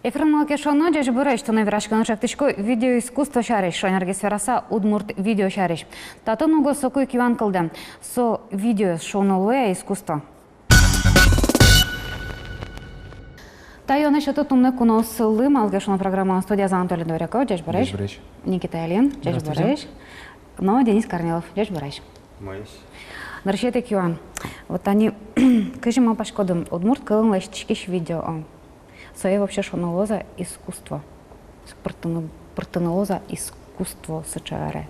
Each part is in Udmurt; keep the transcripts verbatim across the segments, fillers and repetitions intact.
Эфирын «Малы ке шуоно». Ӟечбуресь! Туннэ вераськыны чектӥсько видеоискусство сярысь, шонергес вераса, удмурт видео сярысь. Татын уго соку ик юан кылдэ: со видеоез шуоно луэ-а искусство? Та юанэз сёто туннэ куноосылы «Малы ке шуоно» программалэн студияз Анатолий Добряков. Ӟечбуресь. Ӟечбуресь. Никита Ильин. Здравствуйте. Ӟечбуресь. Но Денис Корнилов. Ӟечбуресь. Маись. Нырысетӥ ик юан. Вот тани, кызьы малпаськоды, удмурт кылын лэсьтӥськись видео, сое вообще шуоно луоз-а искусство? Пыртыны, пыртыны луоз-а искусство сыӵе аре?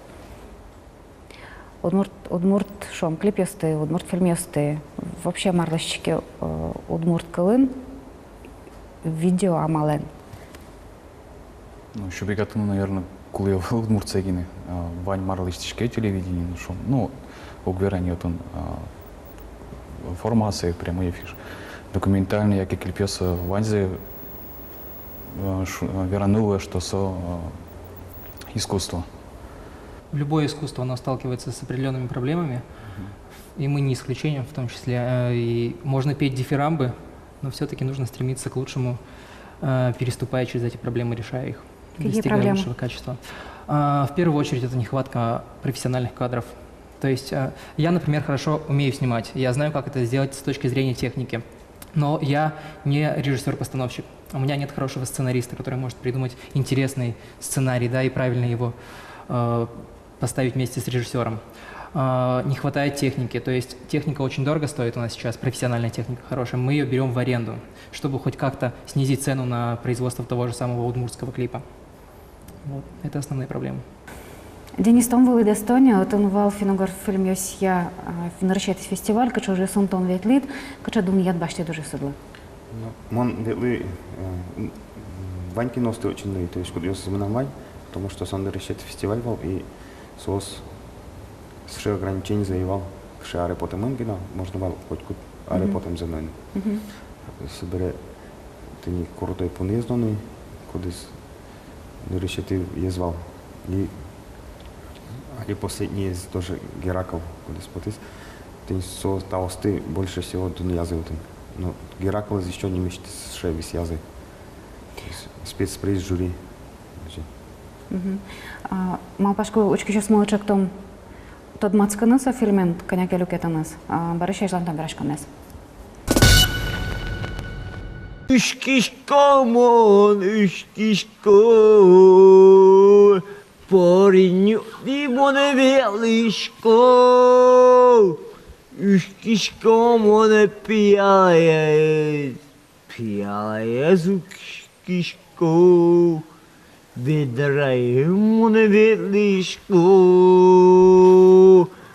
Удмурт, удмурт, шуом, клипъёсты, удмурт фильмъёсты, вообще мар лэсьтӥське, э, удмурт кылын видео амалэн? Ну, ещё бигатыны, наверное, кулэ ӧвӧл удмуртсэ гинэ. А, вань мар лэсьтӥське телевидениын, шуом. Ну, уг вера ни отын, а, формаосэ, прямой эфир. Документальный яке клипъёс, а, ваньзэ, а, шу-, а, вераны луэ, что со, а, искусство. Любое искусство, оно сталкивается с определёнными проблемами, и мы не исключением в том числе. Э, и можно петь дифирамбы, но всё-таки нужно стремиться к лучшему, э, переступая через эти проблемы, решая их, достигая лучшего качества. Какие проблемы? А, в первую очередь, это нехватка профессиональных кадров. То есть, э, я, например, хорошо умею снимать, я знаю, как это сделать с точки зрения техники, но я не режиссёр-постановщик. У меня нет хорошего сценариста, который может придумать интересный сценарий, да, и правильно его, э, поставить вместе с режиссёром. А, не хватает техники, то есть техника очень дорого стоит у нас сейчас, профессиональная техника хорошая, мы её берём в аренду, чтобы хоть как-то снизить цену на производство того же самого удмуртского клипа. Вот, это основные проблемы. Денис, тон вуылӥд Эстония, отын вал финн-угор фильмъёсъя, а, нырысетӥез фестиваль, кыӵе ужъёсын тон ветлӥд, кыӵе дунъет басьтӥд ужъёсыдлы? Ну, мон ветлӥ, э, м, вань киноосты очень луи, то есть кудъёсыз мынам вань, потому что со нырысетӥ фестиваль вал, и соос сыӵе ограничениез ӧй вал, кыӵе аре потэмын гинэ, можно вал котькуд аре потэмзэ нуыны. Мгм. Собере тӥни «Крутой пунэз» но нуи, кудӥз нырысетӥез вал. И али последнийез тоже «Геракл», кудӥз потӥз. Тӥни со таосты больше всего дунъязы отын. Но «Гераклэз» ещё нимысьтыз сыӵе висъязы. То есть спецприз жюри. Мгм. А, малпасько, учкисьёсмылы чектом тодматскыны со фильмен кӧня ке люкетэныз. А, Борис, азьланьтом вераськонмес. Учкисько мон, учкисько, поринюкты мон ветлӥсько. Учкисько мон пияез, пияез учкисько. Ведраен мон ветлӥсько,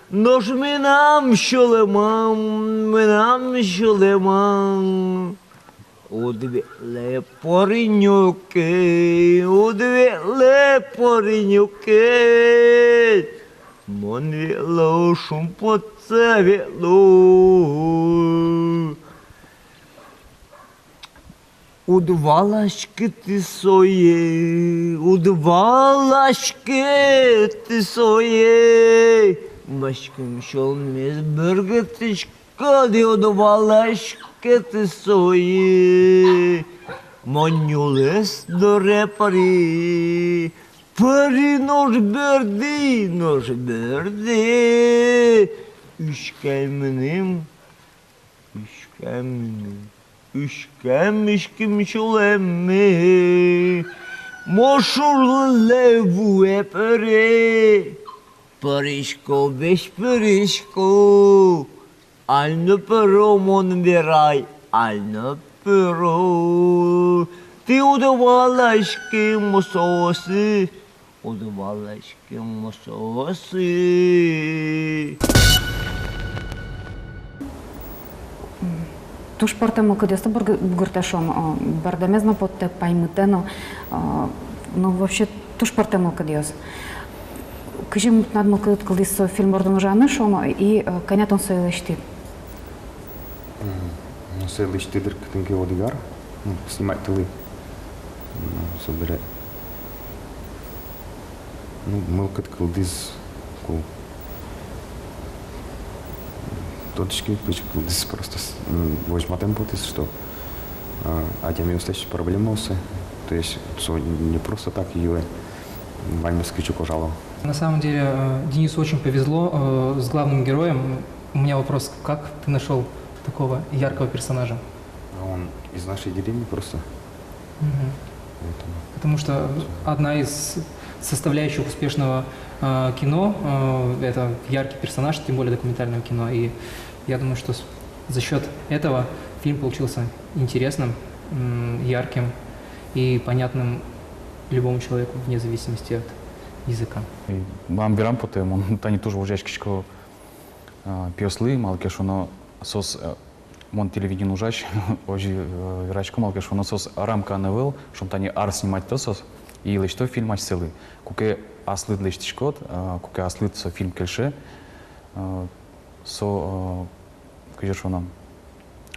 нош мынам сюлэмам, мынам сюлэмам уд ветлэ, поринюке, уд ветлэ, поринюке. Мон ветло, шумпотса ветло. Уд валаськы тӥ сое, уд валаськы тӥ сое. Мынэсьтым сюлмамез быргытӥськоды, уд валаськы тӥ сое. Мон нюлэс доре пыри, пыри, нош бӧрдӥ, нош бӧрдӥ. Учкы ай мыным, учкы ай мыным, учкы ай мынэсьтым сюлэме. Мон шурлы вуэ пыри, пырисько, весь пырисько. Али но пыро, мон верай, али но пыро. Тӥ уд валаськы мон соослы, уд валаськы мон соослы. Туж пӧртэм мылкыдъёсты бугыр-, бугыртэ, шуом, о, бӧрдэмез но поттэ, паймытэ но, о, ну, вообще, туж пӧртэм мылкыдъёс. Кызьы тынад мылкыдыд кылдӥз со фильм бордын ужаны, шуом, и, э, кӧня тон сое лэсьтӥд? М, ну, сое лэсьтӥ дыр кытын ке одӥг ар, ну, снимать тылы. Ну, собере, ну, мылкыд кылдӥз, ку Тодӥсько, кызьы кылдӥз, просто с-, м, возьматэм потӥз, что, а, адямиослэсь проблемаоссэ, То есть со не просто так йылэ, ваньмыз кыӵе ке ужало. На самом деле, э, Денису очень повезло, э, с главным героем. У меня вопрос: как ты нашёл такого яркого персонажа? А он из нашей деревни просто. Мгм. Поэтому. Потому что одна из составляющих успешного, э, кино, э, это яркий персонаж, тем более документального кино. И я думаю, что с-, за счёт этого фильм получился интересным, м, ярким и понятным любому человеку вне зависимости от языка. И мынам верам потэ, мон тани туж возьдаськисько, а, пиослы, малы ке шуоно соос, э, мон телевидениын ужась, озьы, э, верасько, малы ке шуоно соос рамкаын ӧвӧл, шуом, тани ар снимать каро соос, и лэсьто фильм асьсэлы. Куке аслыд лэсьтӥськод, э, куке аслыд со фильм кельше, э, со, э, кызьы шуоно,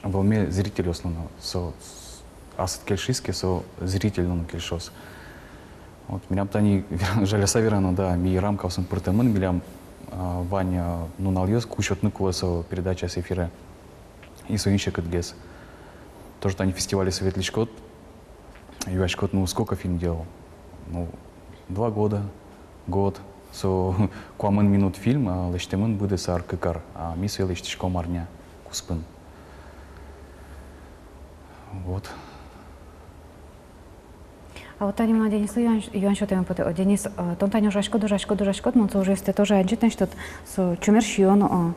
вӧлме зрительёслы но, со, с-, асыд кельшиз ке, со зрительлы но кельшоз. Вот, милям тани, жаляса верано, да, ми рамкаосын пыртэмын, милям, а, вань, а, нуналъёс, ку сётыны кулэ со передачаез эфире. И соин секытгес. Тоже тани фестивальёсы ветлӥськод, юаськод: «Ну, сколько фильм делал?» «Ну, два года, год». Со куамын минут фильм, а лэсьтэмын быдэс ар, кык ар, а ми сое лэсьтӥськом арня куспын. Вот. А вот тани мынам Денислы юан-, юан сётэме потэ. О, Денис, э, тон тани ужаськод, ужаськод, ужаськод, мон со ужъёстэ тоже адӟи тани, что со «Чумер сиён», о,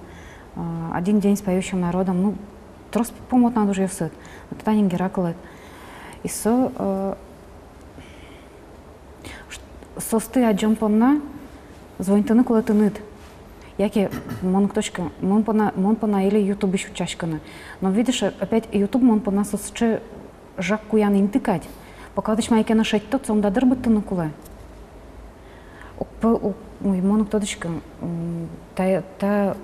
э, «Один день с поющим народом», ну, трос пумыт на ужъёсыд. Вот тани «Геракл». И со, э, ш-, соосты адӟон понна звонитыны кулэ тыныд. Яке мон уг тодӥськы, мон понна, мон понна или ютубысь утчаськыны. Но видишь, опять ютуб мон понна со сыӵе жаг куян инты кадь. Пока отысь мае ке но шедьтод, сомында дыр быдтыны кулэ. Уг п-, уг, ой, мон уг тодӥськы, м, та, та,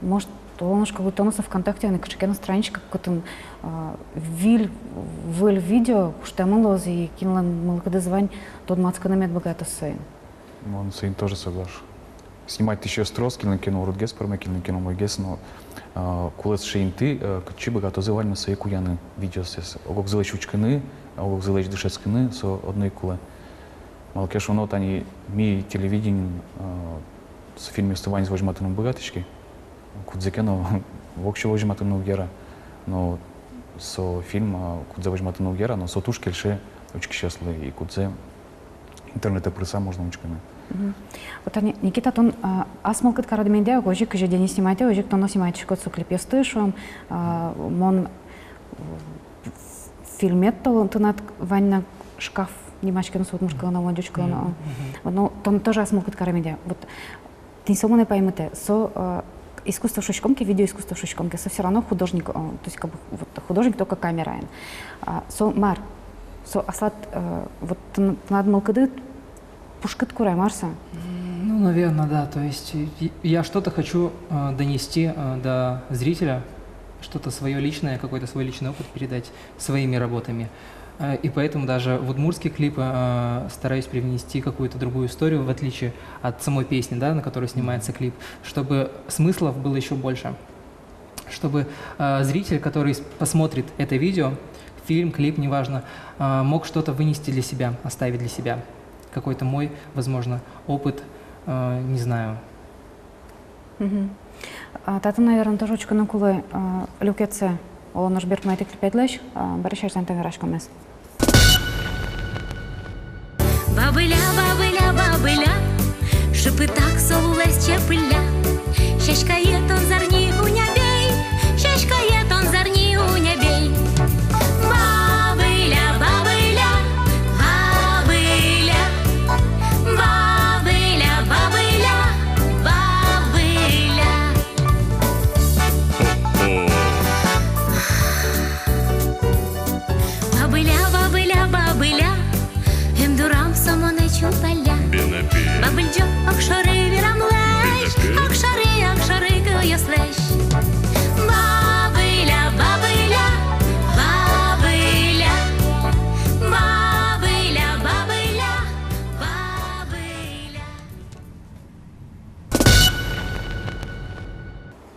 может, толон ошкылытоно со ВКонтакте, аны кыӵе ке но страничка, кытын, а, выль, выль видео куштэмын луоз, и кинлэн мылкыдыз вань, тодматскыны мед быгатоз соин. Мон соин тоже соглаш. Снимать тысьёс трос, кинлэн ке но уродгес пӧрме, кинлэн ке но умойгес, но, а, кулэ сыӵе инты, а, кытчы быгатозы ваньмыз сое куяны, видеосэс. Ог-огзылэсь учкыны, ог-огзылэсь дышетскыны, со одно ик кулэ. Малы ке шуоно, тани ми телевидениын, а, со фильмъёсты ваньзэ возьматыны ум быгатӥське. Кудзэ ке но воксё возьматыны уг яра. Но со фильм, а, кудзэ возьматыны уг яра, но со туж кельше учкисьёслы, и кудзэ интернетэ пырыса можно учкыны. Мгм. Вот тани, Никита, тон, а, ас мылкыд карад меда, озьы ик, кызьы Денис снимайтэ, озьы ик тон но снимайтӥськод со клипъёсты, шуом, а, мон, э, фильмед толон, тынад вань на, «Шкаф» нимаське но, со удмурт кылын но, ӟуч кылын но. Мгм. Вот, ну, тон тоже ас мылкыд карад меда. Вот тӥни со монэ паймытэ, со, э, искусство шуиськом ке, видеоискусство шуиськом ке, со всё равно художник, э, то есть как бы вот художник только камераен. А, со мар, со аслад, э, вот тын-, тынад мылкыдыд пушкыд куре, мар со? М, ну, наверное, да. То есть и-, я что-то хочу, э, донести, э, до зрителя, что-то своё личное, какой-то свой личный опыт передать своими работами. Э, и поэтому даже в удмуртские клипы, э, стараюсь привнести какую-то другую историю, в отличие от самой песни, да, на которой снимается клип, чтобы смыслов было ещё больше. Чтобы, э, зритель, который с-, посмотрит это видео, фильм, клип, неважно, э, мог что-то вынести для себя, оставить для себя. Какой-то мой, возможно, опыт, э, не знаю. Мгм. А, татын, наверно, тоже учкыны кулэ, а, люкетсэ, оло нош берпуметӥ клипедлэсь, а, бере сярысь тани вераськомес. Бабыля, бабыля, бабыля, шыпытак со лулэз чепылля. Сяськае тон зарни уня бей, сяськае тон зарни уня бей. Бабыля, бабыля, бабыля, бабыля, бабыля, бабыля. Бабыля, бабыля, бабыля, эмдурам со монэ чупалля. Бабыль ӟо огшоры вирамлэсь, огшоры, огшоры кылъёслэсь. Бабыля, бабыля, бабыля, бабыля, бабыля, бабыля.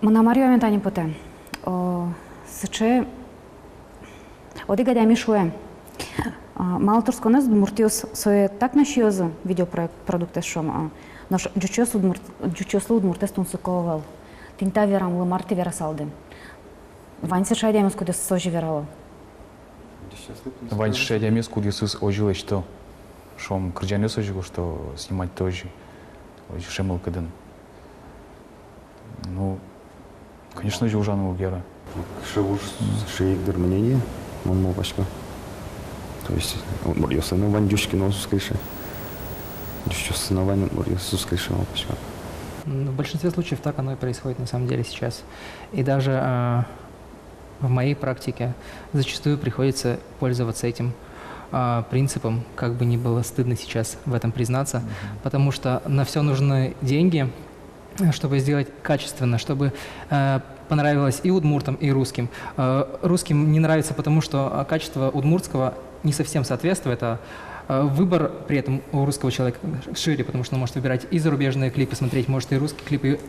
Мынам ар юаме тани потэ. О, сыӵе одӥг адями шуэ: А, малы тырсконэз, удмуртъёс сое так но сиёзы, видеопроект, продуктэз, шуом, а, нош ӟучъёс удмурт-, ӟучъёслы удмуртэз тунсыко ӧвӧл. Тӥни та верамлы мар тӥ верасалды? Вань сыӵе адямиос, кудъёсыз озьы верало. Вань сыӵе адямиос, кудъёсыз озьы лэсьто. Шуом, кырӟанъёс озьы гожто, снимать тоже озьы, сыӵе мылкыдын. Ну, конечно же, ужаны уг яра. Кыӵе уж, сыӵе ик, дыр, мнение, мон малпасько. То есть, удмуртъёслэн но вань ӟуч киноосыз кельше. Ӟучъёслэн но вань удмуртъёсыз кельше, малпасько. Ну, в большинстве случаев так оно и происходит на самом деле сейчас. И даже, а, в моей практике зачастую приходится пользоваться этим, а, принципом, как бы ни было стыдно сейчас в этом признаться, потому что на всё нужны деньги, чтобы сделать качественно, чтобы, э, понравилось и удмуртам, и русским. Э, русским не нравится, потому что, э, качество удмуртского не совсем соответствует, а, э, выбор при этом у русского человека шире, потому что он может выбирать и зарубежные клипы смотреть, может и русские клипы,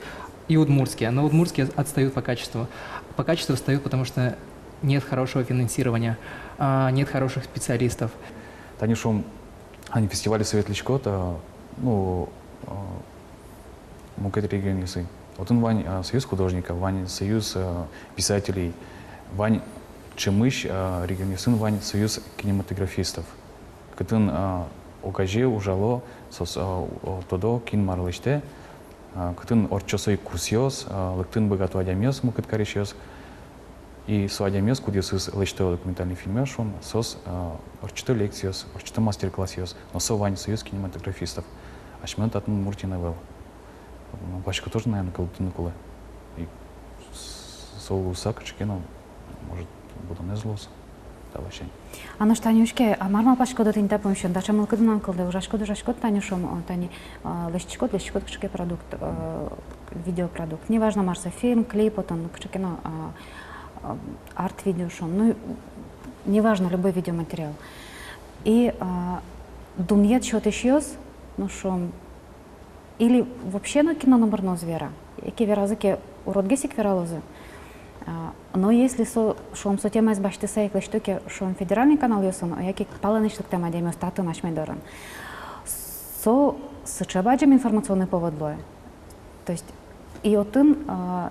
и, и удмуртские. Но удмуртские отстают по качеству. По качеству отстают, потому что нет хорошего финансирования, а, нет хороших специалистов. Тани, шуом, али фестивальёсы ветлӥськод, а, ну, а, мукет регионъёсы. Отын вань, а, союз художников, вань союз, а, писателей, вань ӵемысь, а, регионъёсын вань союз кинематографистов. Кытын, а, огазе ужало, соос, а, о, тодо, кин мар лэсьтэ, а, кытын ортчо со ик курсъёс, а, лыктыны быгато адямиос, мукет карисьёс. И со адямиос, кудъёсыз лэсьто документальный фильмъёс, шуом, соос, а, ортчыто лекциос, ортчыто мастер-классъёс, но со вань союз кинематографистов. Асьмелэн татын Удмуртиын ӧвӧл. Малпасько, тоже, наверно, кылдытыны кулэ. И с-, со луыса кыӵе ке но, может, будонэз луоз та ласянь. А нош тани учке, а мар малпаськоды тӥни та пумысен? Таӵе мылкыдын ан кылды, ужаськод, ужаськод, тани, шуом, а, тани, а, лэсьтӥськод, лэсьтӥськод кыӵе ке продукт, э, видеопродукт. Неважно, мар со, фильм, клип, отын кыӵе ке но, а, а, арт-видео, шуом. Ну, неважно, любой видеоматериал. И, а, дунъет сётӥсьёс, ну, шуом, или вообще нокин но номыр но уз вера. Яке веразы ке, уродгес ик вералозы. А, но если со, шуом, со темаез басьтыса ик лэсьто ке, шуом, федеральный каналъёсын, яке палэнысь лыктэм адямиос татын, асьме дорын, со сыӵе бадӟым информационный повод луэ. То есть и отын, а,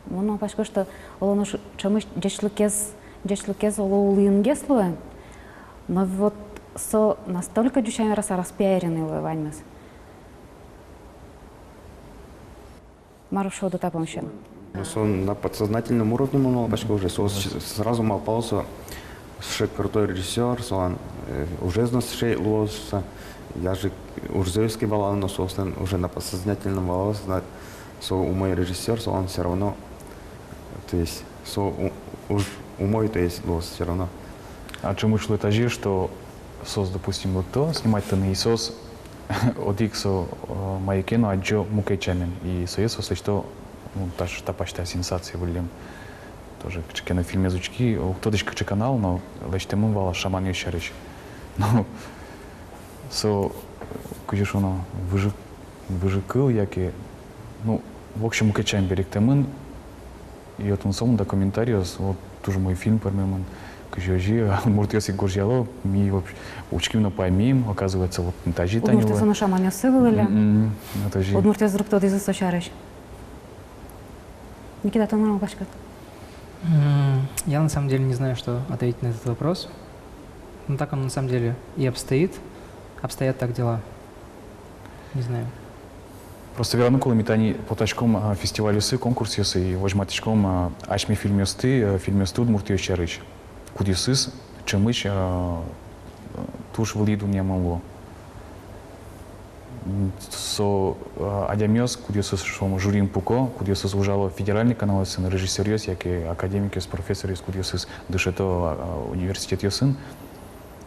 мон малпасько, что оло нош ӵемысь ӟечлыкез, ӟечлыкез оло улынгес луэ, но вот со настолько, ӟуч сямен вераса, распиаренный луэ ваньмыз. Мар шуод та пумысен? Ну, со на подсознательном уровне, мон малпасько, уже. Со с-, сразу малпало, со сыӵе крутой режиссёр, солэн, э, ужез но сыӵе луоз шуса. Даже ужзэ ӧз ке валало, но соослэн уже на подсознательном валалоз, на-, со умой режиссёр, солэн всё равно, то есть, со у-, уж умой, то есть, луоз всё равно. А ӵемысь луэ тазьы, что соос, допустим, лыкто снимать тыны, и соос одӥг со, э, мае ке но адӟо мукет сямен, и сое соос лэсьто, ну, та-, та пасьта сенсация выллем. Тоже кыӵе ке но фильмез учки, уг тодӥськы, кыӵе канал, но лэсьтэмын вал шаманъёс сярысь. Ну, со, кызьы шуоно, выжы-, выжыкыл яке, ну, в общем, мукет сямен берыктэмын. И отын сомында комментариос, вот, туж умой фильм пӧрмемын, кызьы озьы, удмуртъёс ик гожъяло, ми вообще учким но паймим, оказывается, вот, тазьы тани. Удмуртъёс но шаманъёс вылэм. М-м, вот озьы. Удмуртъёс друг тодӥзы со сярысь. Никита, тон мар малпаськод? М, я на самом деле не знаю, что ответить на этот вопрос. Ну, так оно на самом деле и обстоит. Обстоят так дела. Не знаю. Просто вераны кулэ, ми тани потаськом, а, фестивальёсы, конкурсъёсы, и возьматӥськом, а, асьме фильмъёсты, а, фильмъёсты удмуртъёс сярысь, кудъёсыз ӵемысь, а, туж вылӥ дунъямын луо. М, со, а, адямиос, кудъёсыз, шуом, жюриын пуко, кудъёсыз ужало федеральный каналъёсын, режиссёръёс яке академикъёс, профессоръёс, кудъёсыз дышето, а, а, университетъёсын.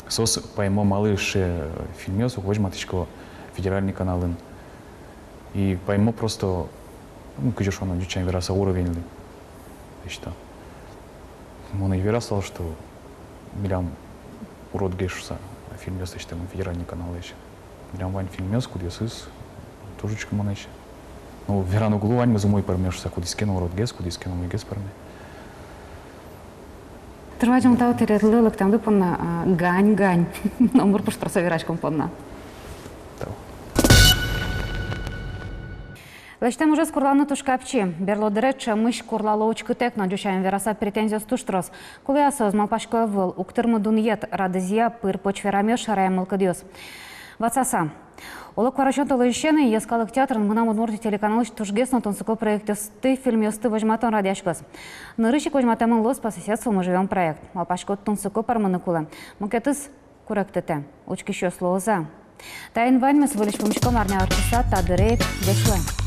Соос паймо, малы сыӵе фильмъёс уг возьматӥсько федеральный каналын. И паймо просто, ну, кызьы шуоно, ӟуч сямен вераса, уровеньлы. Эшшо. Мон ӧй верасал, что милям уродгес шуса фильмъёс лэсьтэмын федеральный каналысь. Милям вань фильмъёс, кудъёсыз туж учкымонэсь. Ну, вераны уг луы, ваньмыз умой пӧрме шуса, кудӥз ке но уродгес, кудӥз ке но умойгес пӧрме. Туж бадӟым тау тӥледлы лыктэмды понна, а, гань, гань. Номыр пуштросо вераськон понна. Тау. Лэсьтэм ужез курланы туж капчи. Берло дыре ӵемысь курлало учкытэк но, ӟуч сямен вераса, претензиос туж трос. Кулэ-а соос, малпасько ӧвӧл, уг тырмы дунъет, радызъя пыр-поч верамъёс, шараян мылкыдъёс. Ватсаса. Оло, куарусён толэзьысен ини Йӧскалык театрын «Мынам Удмуртие» телеканалысь тужгес но тунсыко проектъёсты, фильмъёсты возьматон радъяськоз. Нырысь ик возьматэмын луоз «По соседству мы живём» проект. Малпасько, тунсыко пӧрмыны кулэ. Мукетыз куректытэ: учкисьёс луозы-а? Таин ваньмыз. Выльысь пумиськом арня ортчыса та дыре ик. Ӟеч луэ.